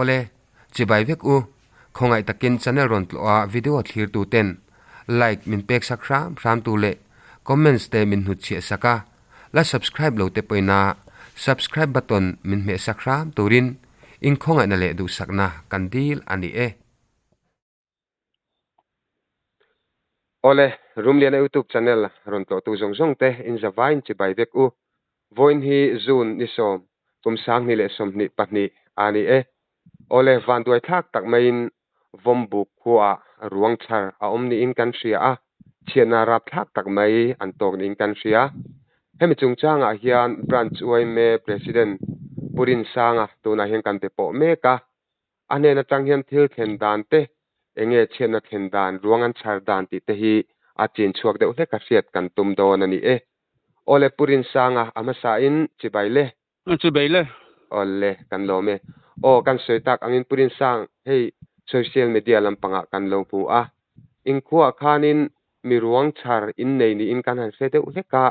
Awle, chibai vek u. Khawngaih takin channel rawn tlawh a video thlir tu ten like min pek sak hram hram tu leh comments te min hnut chhiah sak a, la subscribe lo te pawhin a subscribe button min hmeh sak hram turin in khawngaihna leh duhsakna kan dil a ni e. Awle, Rumliana YouTube channel rawn tlawhtu zawng zawng te in zavaiin chibai vek u. Vawiin hi June ni sawm, kum 2022 a ni e. Awle, vanduai thlak tak maiin Vawmbuk khuaah ruang chhar a awm niin kan hria a, chhiatna rapthlak tak mai an tawk niin kan hria. Hemi chungchangah hian Branch yma President Pu Rinsanga tunah hian kan be pawh mek a, A hnen atang hian thil thlen dan te, eng nge chhiatna thlen dan, ruang an chhar dan tih te hi a chin chhuak deuh hlek a hriat kan tum dawn a ni e. Awle Pu Rinsanga a hmasain chibai le. Chibai le. Awle kan lawm e. Aw kan sawi tak angin Pu Rinsang hei social media lampangah kan lo hmu a. Inkhuaah khanin mi ruang chhar innei niin kan han hre deuh hlek a.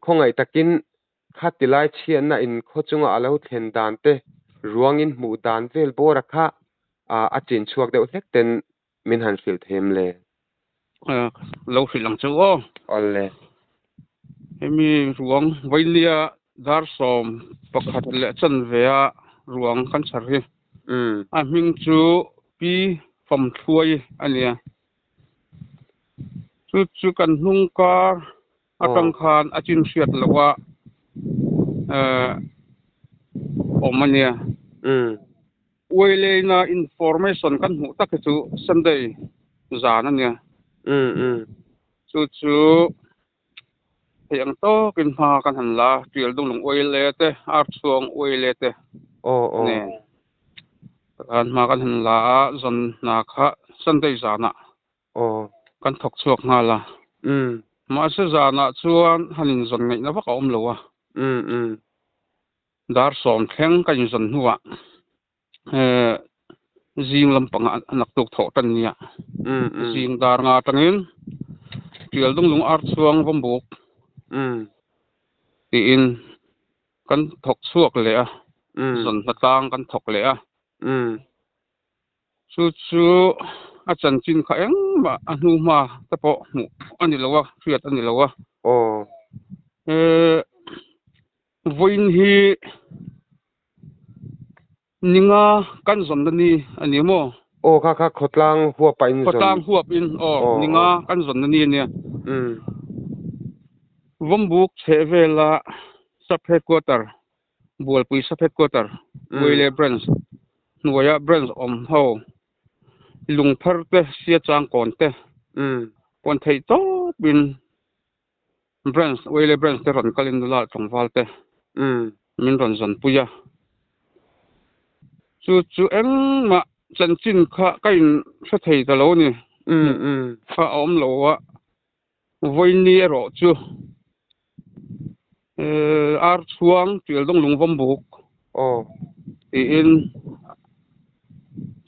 Khawngaih takin Khati lai chhiatna in khaw chunga a lo thlen dan te, ruangin hmuh dan vel bawra kha a chin chhuak deuh hlek ten min han hrilh them le. Lo hrilh ang chu aw. Awle. Hemi ruang Vailia dar 11 leh chanve a ruang kan chhar hi. A hming chu Pi Famthluai a nia. Chu chu kan hnung kar atang khan a chin hriat loh a awm a nia. Uaileina information kan hmuh tak hi chu Sunday zan a nia. Chu chu thei ang tawkin hma kan han la a, Tial Dunglung Uaile te, Archhuang Uaile te nen hma kan han la a, zan hna kha Sunday zanah Kan thawk chhuak nghal a. Mahse zanah chuan han inzawn ngaihna vak a awm lo a. Dar sawm thleng ka inzawn hnuah zing lampangah a naktuk thawh tan nia. Zing dar nga atangin Tial Dunglung Archhuang Vawmbuk tiin kan thawk chhuak leh a, zawn hlatlang kan thawk leh a. Chu chu a chanchin kha engmah a hnu hma te pawh hmuh a ni lo a, hriat a ni lo a. Aw. Vawiin hi ninga kan zawnna ni a ni maw? Aw kha kha khawtlang huap ah in zawn. Khawtlang huap in aw ninga kan zawnna ni a nia. Vawmbuk chheh vela sub headquarter Bualpui Sub Headquarter, Wele Branch hnuaia branch awm ho lungphar te, sia changkawn te pawn theih tawpin branch, Wele Branch te rawn kalin nula tlangval te min rawn zawnpui a. Chu chu engmah chanchin kha ka in hre thei ta lo a ni. Kha a awm lo a. Vawiini erawh chu ar chhuang tial dawng lung vawm buk tiin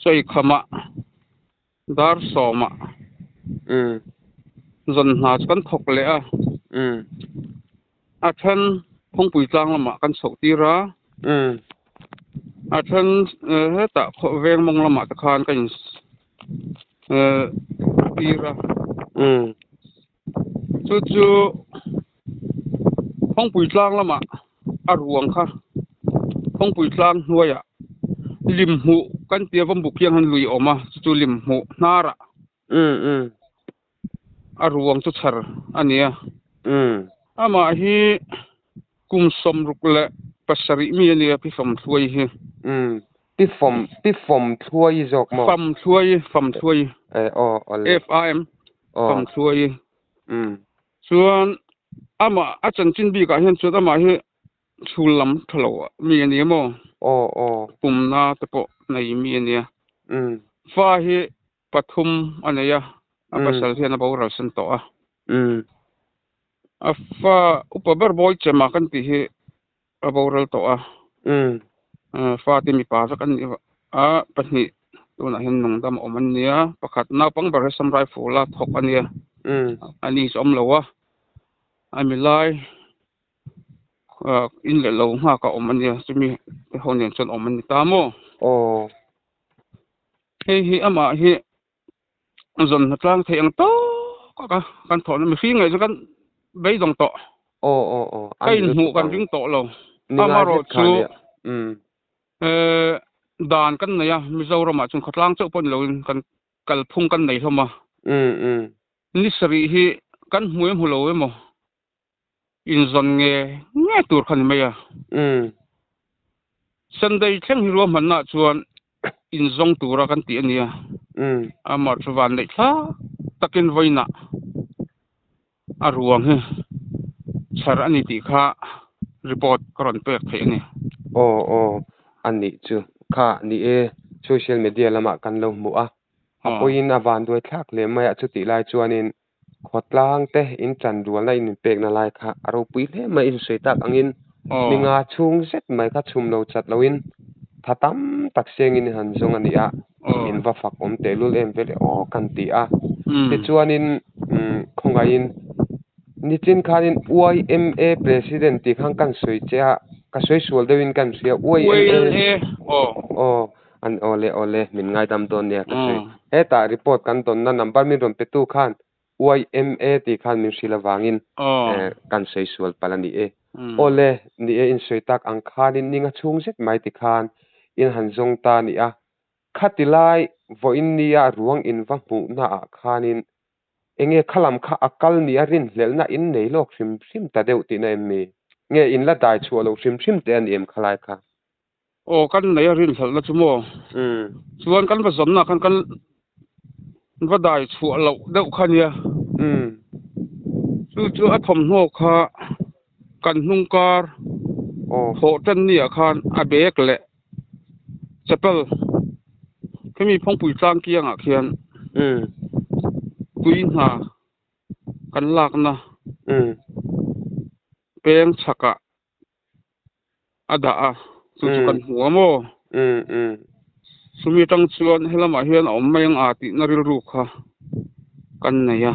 chawi khamah dar sawmah zawn hna chu kan thawk leh a, a then Phawngpui tlang lamah kan chhoh tir a, a then hetah veng mawng lamah te khan ka in tir a chu chu Phawngpui tlang lamah a ruang kha Phawngpui tlang hnuaiah lim hmuh kan tia vawmbuk hian han lui a awm a chu chu lim hmuh hnarah a ruang chu chhar a ni a amah hi kum 67 mi a nia Pi Famthluai hi. Pi Fam, Pi Fam Thluai zawk maw? Fam Thluai, Fam Thluai. Eh, aw, aw le. F A M, Fam Thluai. Chuan amah a chanchin bikah hian chuan amah hi chhul lam tha lo mi a ni maw? Aw, aw. Pumna te pawh nei mi a nia. Fa hi pathum a nei a, a pasal hian a boral sen tawh a. A fa upa ber bawi chema kan tih hi a boral tawh a. Fa te mipa vek an ni a, pahnih tunah hian nungdam a awm an nia, pakhat naupang ber hi Sam Rifle a thawk a nia, a ni chu a awm lo a, a milai in leh lo nghak a awm a nia, chumi te ho nen chuan awm an ni ta maw? Aw. Hei hi amah hi zawn hnatlang thei ang tawk a kan thawhna mihring ngaih chu kan beidawng tawh. Aw aw aw Ka inhmuh kan ring tawh lo. Amaherawh chu dan kan nei a, Mizoramah chuan khawtlang chauh pawh ni loin kan kalphung kan nei hlawm a. Ni sarih hi kan hmu em hmu lo emaw inzawn nge nge tur kha ni mai a. Sunday thleng hi ruahmannaah chuan inzawng tura kan tih a nia. Amah chu vanneih thlak takin vawiinah a ruang hi chhar a ni tih kha report ka rawn pek theih a ni. Aw aw a nih chu kha ni e social media lamah kan lo hmu a, a pawiin a vanduai thlak hle mai a chutih lai chuanin khawtlang te in chan rualna in inpekna lai kha a ropui hle mai in sawi tak angin ni nga chhung zet mai kha chhum lo chat loin tha tam tak sengin in han zawng a ni a, in va fak awm tehlul em vel e aw kan ti a. Tichuanin khawngaihin nichin khanin YMA President tih khan kan sawi che a, ka sawi sual deuhin kan hria YMA aw an awle awle min ngaidam dawn nia ka sawi. Hetah report kan dawnna number min rawn petu khan YMA tih khan min hrilh avangin kan sawi sual palh a ni e. Awle, ni e insawi tak ang khanin ninga chhung zet mai ti khan in han zawng ta a ni a. Khati lai vawiin nia ruang in va hmuhna ah khanin enge khalam kha a kal nia rinhlelhna in nei lawk hrim hrim ta deuh tihna em mi? Nge in la dai chhuah loh hrim hrim te a ni em khalai kha? Aw kan nei a rinhlelhna chu maw? Chuan kan va zawnna khan kan va dai chhuah loh deuh kha nia. Chu chu a thawmhnaw kha kan hnung kar thawh tan ni ah khan a bag leh chapel khemi phawngpui tlang kiangah khian tui hna kan lakna peng chhakah a dah a chu chu kan hmu a maw chumi atang chuan helamah hian a awm mai ang a tihna rilru kha kan nei a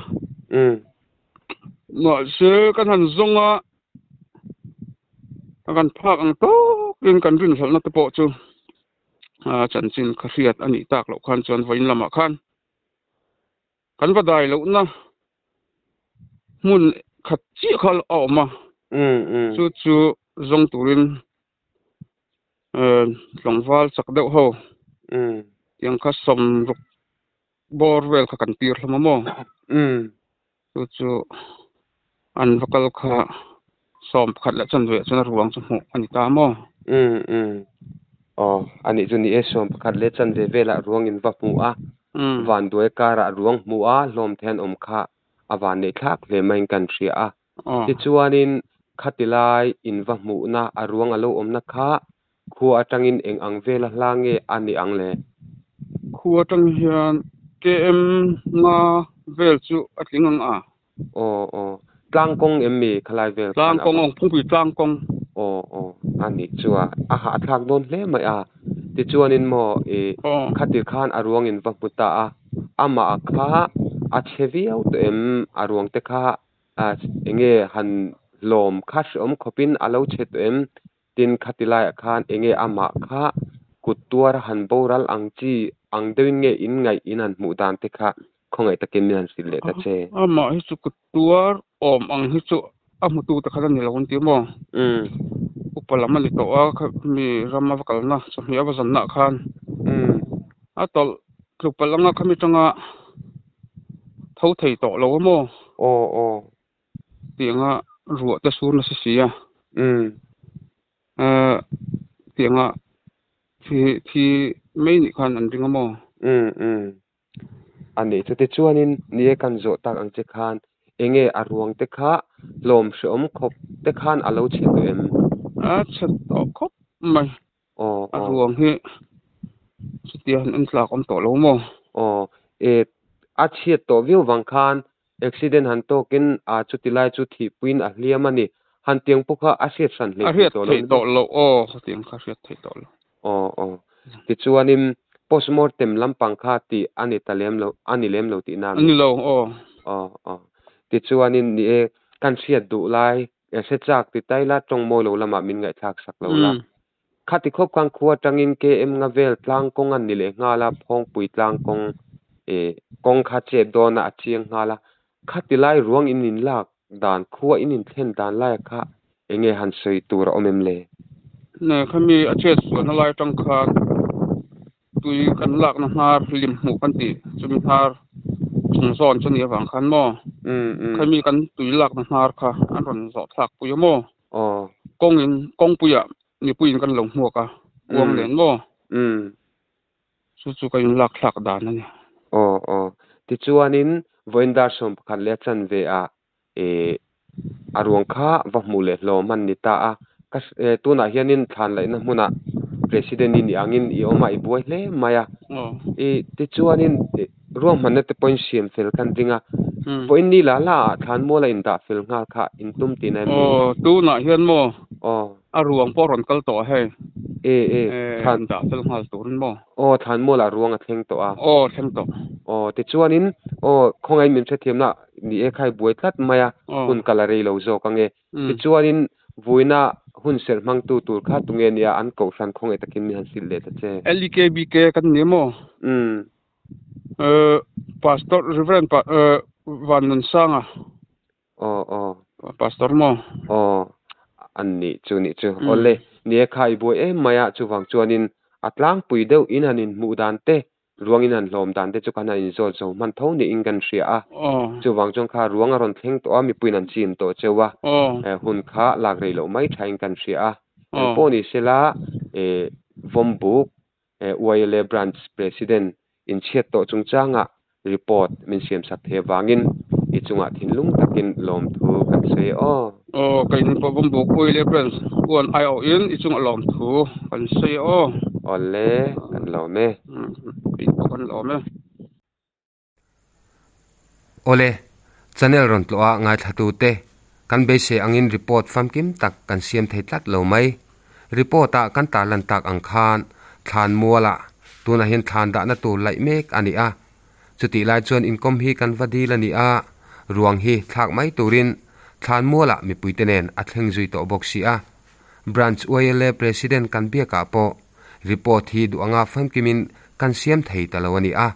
mahse kan han zawng a kan phak ang tawkin kan rinhlelhna te pawh chu chanchin kha hriat a nih tak loh khan chuan vawiin lamah khan Kan va dai lohna hmun khat chiah kha a awm a, chu chu zawng turin tlangval chak deuh ho tiang kha sawmruk bawr vel kha kan tir hlawm a maw? Chu chu an va kal kha sawm pakhat leh chanve chuan a ruang chu hmuh a ni ta maw? Aw, a nih chu ni e, sawm pakhat leh chanve velah ruang in va hmu a, vanduai karah ruang hmu a, hlawm te an awm kha a van neih thlak hle maiin kan hria a. Tichuanin khati lai in va hmuhna a ruang a lo awmna kha khua atangin eng ang vela hla nge a ni ang le? Khua atang hian KM nga vel chu a tling ang a. Aw aw, tlang kawng em mi khalai vel khan? Tlang kawng aw, phungpui tlang kawng. Aw aw, a nih chu a, a hahthlak dawn hle mai a. Tichuanin maw i khatir khan a ruang in va hmu ta a, amah kha a chhe viau tawh em? A ruang te kha enge han hlawm kha hreawm khawpin a lo chhe tawh em? Tin khati laiah khan enge amah kha kut tuar a han boral ang chi ang deuhin nge in ngaih in han hmuh dan te kha khawngaih takin min han hrilh leh ta che. Amah hi chu kut tuar awm ang hi chu a hmutu te khan a ni lo an ti maw? Upa lam a ni tawh a, khami ram a va kalna chawhmeh a va zanna ah khan a tawlh tlu palh anga khami tanga tho thei tawh lo a maw? Aw aw. Tianga ruah te sur nasa si a. Tianga thi thi mai nih khan an ring a maw? A nih chu tichuanin ni e kan zawh tak ang che khan enge a ruang te kha hlawm hreawm khawp te khan a lo chhe tawh em? A chhe tawh khawp mai. Aw A ruang hi chutia han en tlak awm tawh lo maw? Aw e a chhiat tawh viau vang khan accident han tawkin a chuti lai chu thihpuiin a hliam a ni. Han tiang pawh kha a hriat hran hleih theih tawh lo. A hriat theih tawh lo aw tiang kha a hriat theih tawh lo. Aw aw. Tichuanin postmortem lampang kha tih a ni ta lem lo, a ni lem lo tihna a mi? A ni lo aw. Aw aw. Tichuanin ni e, kan hriat duh lai, hre chak ti tai la tawng mawi lo lamah min ngaihthlak sak lo la. Khati khawp khan khua atangin KM nga vel tlang kawng an ni leh nghal a, Phawngpui tlang kawng eh kawng kha chet dawn a a chiang nghal a. Khati lai ruang in in lak dan khua in in thlen dan laia kha enge han sawi tur a awm em le? Ne khami a chet sualna lai atang khan tui kan lakna hnar lim hmuh kan tih chumi hnar chung zawn chu a nih avang khan maw khami kan tui lakna hnar kha an rawn zawh thlak pui a maw? Kawngin kawngpuiah mipuiin kan lo hmuak a, kuang nen maw? Chu chu ka inlak thlak dan a ni. Aw aw. Tichuanin vawiin dar 11 leh a chanve ah eh a ruang kha va hmuh leh hlawm an ni ta a. Ka eh tunah hianin thlan laihna hmunah President i nih angin i awm a, i buai hle mai a. I tichuanin ruahmanna te pawhin siam fel khan ding a. Vawiin ni la la ah thlan mual a indah fel nghal kha in tum tihna em ni? Aw tunah hian maw? Aw. A ruang pawh rawn kal tawh a hei. E e, thlan. Dah fel nghal turin maw? Aw, thlan mualah ruang a thleng tawh a. Aw, thleng tawh. Aw, tichuanin, aw, khawngaih min hrethiamna ni e khai buai tlat mai a, hun kal a rei lo zawk ange. Tichuanin, vuina hun serh hmangtu tur kha tunge nia an kohhran khawngaih takin min han hrilh leh ta che. LEKBK kan ni maw? Umm. Pastor Reverend Vannunsanga. Aw aw. Pastor maw? Aw, an nih chu nih chu. Awle, ni e kha i buai em mai a, chuvang chuanin a tlangpui deuh in han inhmuh dan te, ruang in han hlawm dan te chu khan han inzawt zo hman tho niin kan hria a. Chuvang chuan kha ruang a rawn thleng tawh a, mipuiin an chim tawh cheu a, hun kha lak rei loh mai thain kan hria a. Engpawh ni sela, Vawmbuk YLA Branch President inchhiat tawh chungchangah report min siamsak thei avangin i chungah thinlung takin lawmthu kan sawi aw. Aw, ka in pawh Vawmbuk YLA Branch uan aiawhin i chungah lawmthu kan sawi aw. Awle, kan lawm e. Ka in pawh kan lawm e. Awle, channel rawn tlawh a ngaithlatute, kan beisei angin report famkim tak kan siam thei tlat lo mai. Report-a kan tarlan tak ang khan thlan mualah tunah hian thlan dahna tur laih mek a ni a. Chutih lai chuan inkawm hi kan va dil a ni a, ruang hi thlak mai turin thlan mualah mipuite nen a thleng zui tawh bawk si a. Branch YLA President kan biakah pawh report hi duh anga famkimin kan siam thei ta lo a ni a.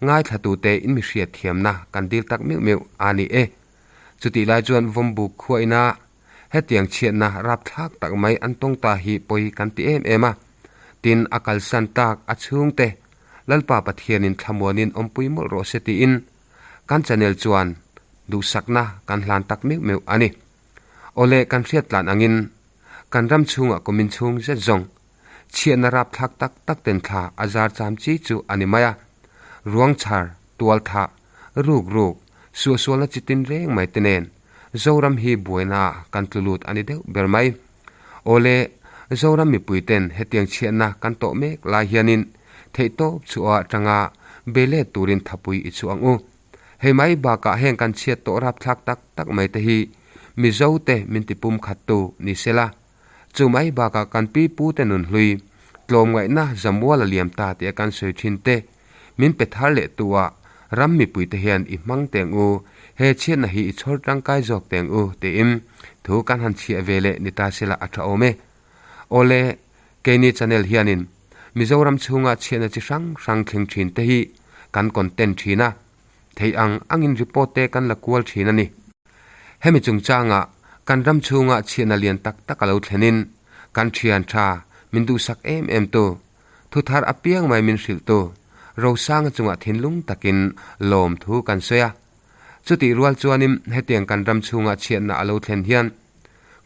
Ngaithlatute in mi hriat thiamna kan dil tak meuh meuh a ni e. Chutih lai chuan Vawmbuk khua ina hetiang chhiatna rapthlak tak mai an tawng ta hi pawi kan ti em em a. Tin, a kalsan tak a chhungte Lalpa Pathianin thlamuanin awmpui mawlh rawh se tiin kan channel chuan duhsakna kan hlan tak meuh meuh a ni. Awle kan hriat tlan angin kan ram chhungah kumin chhung zet zawng Chhiatna rapthlak tak tak ten thla a zar cham chi chu a ni mai a. Ruang chhar, tual thah, ruk ruk, suahsualna chi tin reng mai te nen Zoram hi buaina kan tlu lut a ni deuh ber mai. Awle, Zoram mipui ten hetiang chhiatna kan tawh mek lai hianin theihtawp chhuah atanga bei let turin thapui i chhuah ang u. Hei mai bakah heng kan chhiat tawh rapthlak tak tak mai te hi Mizo te min ti pumkhattu ni sela. Chu mai bakah kan pi pute nun hlui, tlawmngaihna zamual a liam ta tih a kan sawi thin te, min pe thar leh tu ah ram mipui te hian i hmang teng u, he chhiatna hi i chhawr tangkai zawk teng u tiin thu kan han chhiah ve leh ni ta sela a tha awm e. Awle, keini channel hianin Mizoram chhunga chhiatna chi hrang hrang thleng thin te hi kan content thin a, theih ang angin report te kan la kual thin a ni. Hemi chungchangah kan ram chhungah chhiatna lian tak tak a lo thlenin kan thian tha min duhsak em em tu, thu thar apiang mai min hrilh tu Rosanga chungah thinlung takin lawm thu kan sawi a. Chutih rual chuanin hetiang kan ram chhungah chhiatna a lo thlen hian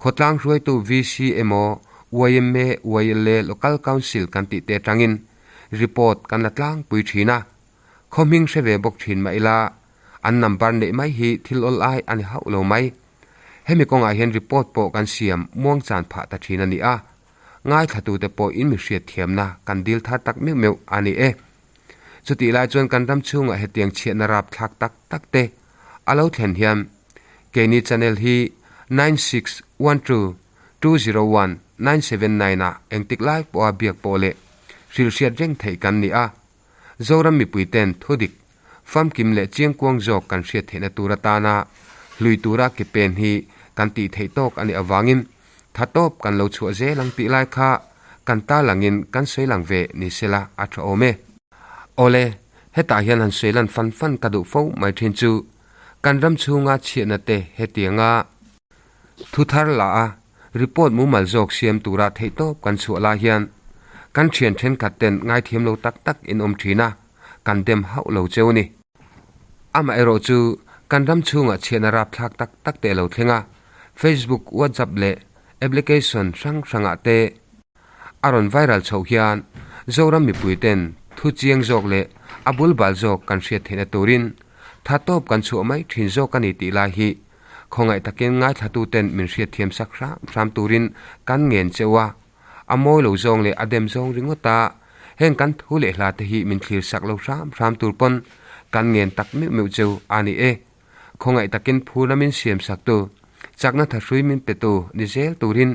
khawtlang hruaitu VC emaw yma, YLA, Local Council kan tih te atangin report kan la tlangpui thin a. Khaw hming hre ve bawk thin mah ila, an number neih mai hi thil awl ai a ni hauh lo mai. Hemi kawngah hian report pawh kan siam muang chan phah ta thin a ni a, ngaithlatute pawh in mi hriat thiamna kan dil thar tak meuh meuh a ni e. Chutih lai chuan kan ram chhungah hetiang chhiatna rap thlak tak tak te a lo thlen hian keini channel hi 9612201979 ah engtik lai pawha biak pawh leh hrilhhriat reng theih kan ni a. Zoram mipuiten thudik, famkim leh chiangkuang zawk kan hriat theihna tur atana hlui tura ke pen hi kan tih theih tawk a nih avangin tha tawp kan lo chhuah zel ang tih lai kha kan tarlangin kan sawi lang ve ni sela a tha awm e. Awle, hetah hian han sawi lan fan fan ka duh fo mai thin chu kan ram chhunga chhiatna te hetianga thu thar la a report mumal zawk siam tura theihtawp kan chhuah lai hian kan thian thenkhat ten ngaithiam lo tak tak in awm thin a, kan dem hauh lo cheu a ni. Amaherawh chu kan ram chhungah chhiatna rapthlak tak tak te a lo thleng a, Facebook, WhatsApp leh application hrang hrangah te a rawn viral chhoh hian Zoram mipui ten thu chiang zawk leh a bul bal zawk kan hriat theihna turin tha tawp kan chhuah mai thin zawk a ni tih lai hi khawngaih takin ngaithlatuten min hriatthiam sak hram hram turin kan ngen cheu a, a mawi lo zawng leh a dem zawng ringawt a, heng kan thu leh hla te hi min thlir sak lo hram hram tur pawn kan ngen tak meuh meuh cheu a ni e. Khawngaih takin phurna min siam sak tu, chakna thahrui min pe tu ni zel turin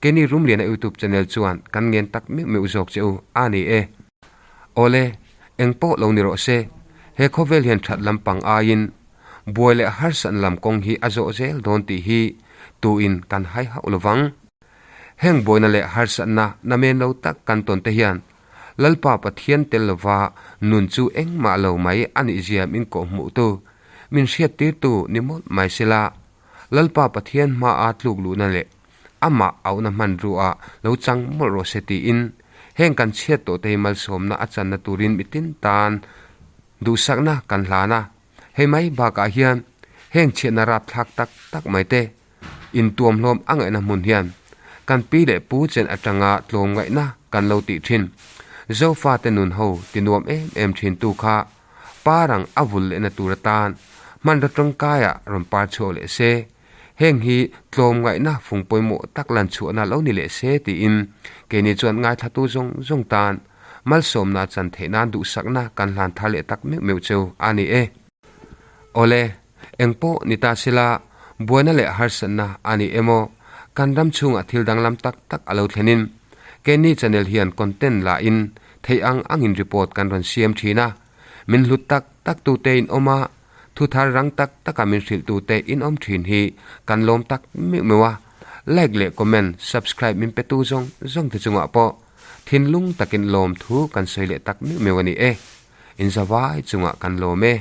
keini Rumliana YouTube channel chuan kan ngen tak meuh meuh zawk che u a ni e. Awle, eng pawh lo ni rawh se, he khawvel hian that lampang aiin buai leh harsatna lam kawng hi a zawh zel dawn tih hi tuin kan hai hauh lo vang. Heng buaina leh harsatna namen lo tak kan tawn te hian Lalpa Pathian tel lova nun chu engmah lo mai a nih zia min kawhhmuh tu, min hriattir tu ni mawlh mai sela, Lalpa Pathian hmaa tluk luhna leh amah auhna hmanrua lo chang mawlh rawh se tiin heng kan chhiat tawh te hi malsawmna a channa turin mitin tan duhsakna kan hlan a. Hei mai bakah hian heng chhiatna rapthlak tak tak mai te intuamhlawm a ngaihna hmun hian kan pi leh pu chen atanga tlawm ngaihna kan lo tih thin. Zofate nun ho tinuam em em thin tu kha parang a vul lehna tur atan hmanraw tangkaia rawn par chhuak leh se, heng hi tlawm ngaihna fung pawimawh tak lan chhuahna lo ni leh se tiin keini chuan ngaithlatu zawng zawng tan malsawmna chan theih nan duhsakna kan hlan thar leh tak meuh meuh cheu a ni e. Awle, eng pawh ni ta sela, buaina leh harsatna a ni emaw, kan ram chhungah thil danglam tak tak a lo thlenin, keini channel hian content la in theih ang angin report kan rawn siam thin a, min hlut tak tak tute in awm a, thu thar rang tak taka min hrilh tute in awm thin hi kan lawm tak meuh meuh a, like leh comment, subscribe min pe tu zawng zawng te chungah pawh thinlung takin lawm thu kan sawi leh tak meuh meuh a ni e. Inzavai chungah kan lawm e.